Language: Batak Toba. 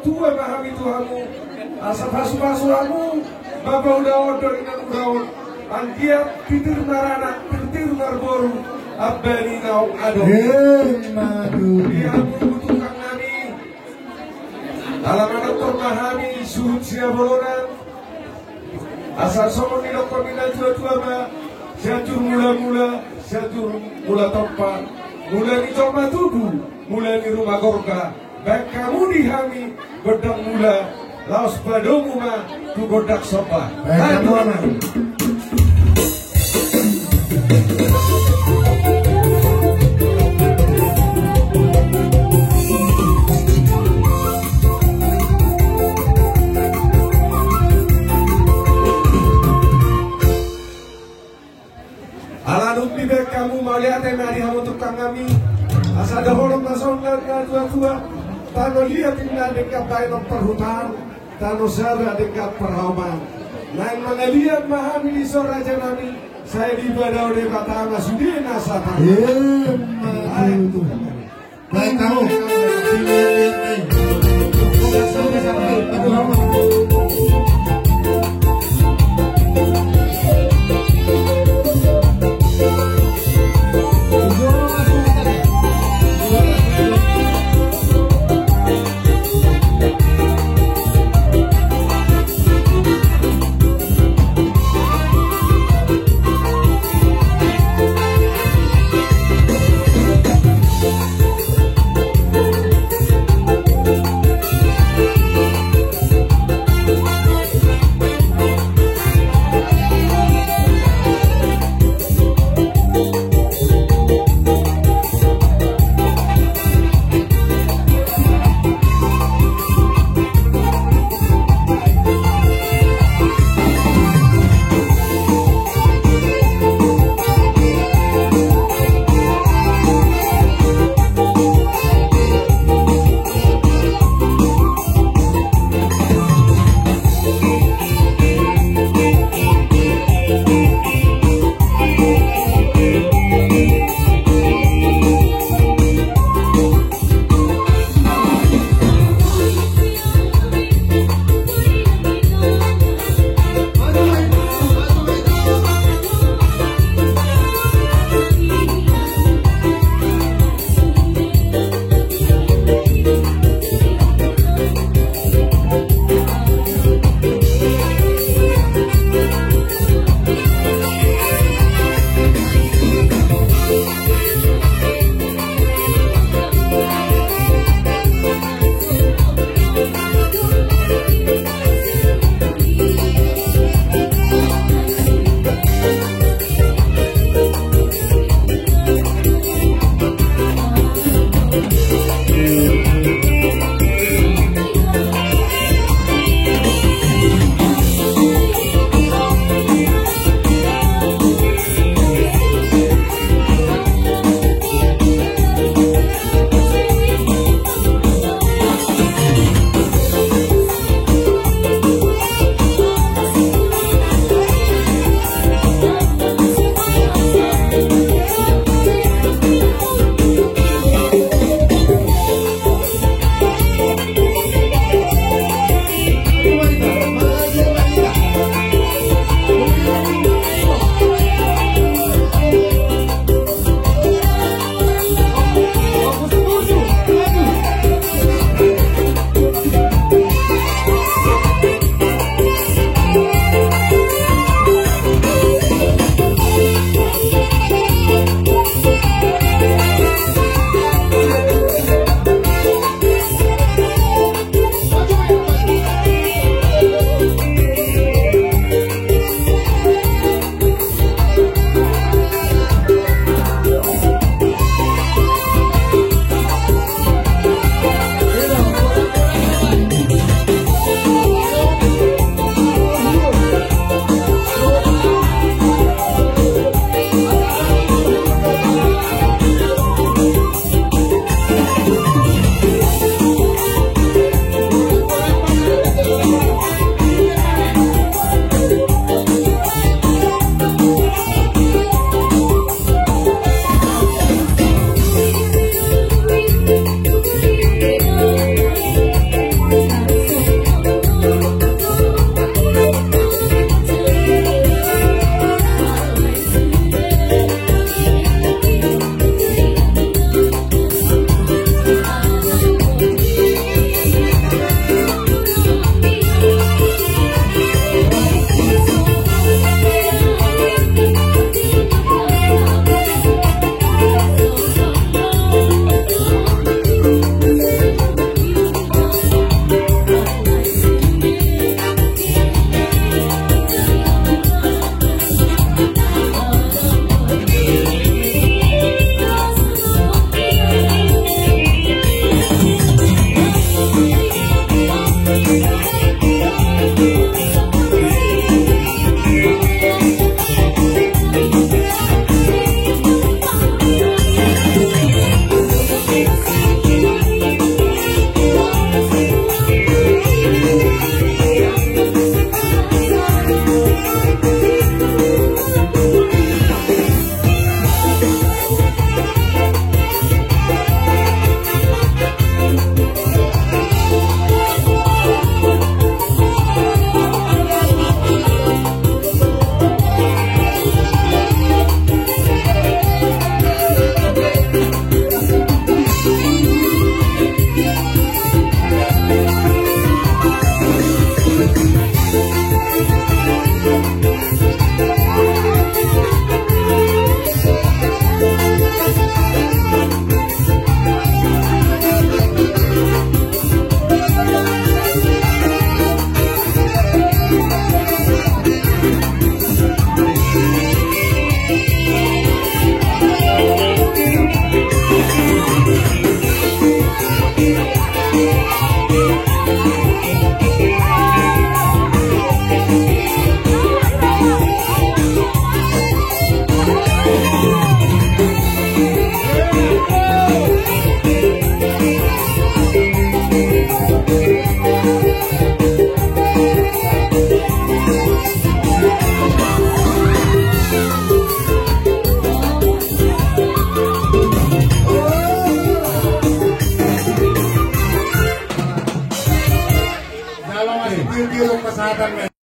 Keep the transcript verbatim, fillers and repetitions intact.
Tua ma hami tu hamu, asa pasupasu hamu ma paulaon dohot inang ulaon, anggiat titir maranak, tirtir marboru, amba ni naung adong. Emma tutu. Di hamu tukang nami, ala manortor ma hami suhut sihabolonan, asa songon nidokkon ni natuatua ma, Sianjur Mulamula, Sianjur Mulatompa, mula ni jolma tubu, mula ni ruma gorga, baen hamu di hami gondang mula, laos padomu ma tu gondang somba. Baen hamu, Amang. Ala nunga dibaen hamu, mauliate ma di hamu tukang nami. Asa dohonon ma songon na tuatua: Tano liat ninna denggan baenon parhutaan, tano sada denggan parhaoman. Naeng mangaliat ma hami dison raja nami, sai dipadao Debata ma sude nasa tano. Emma tutu. Baik, tahu.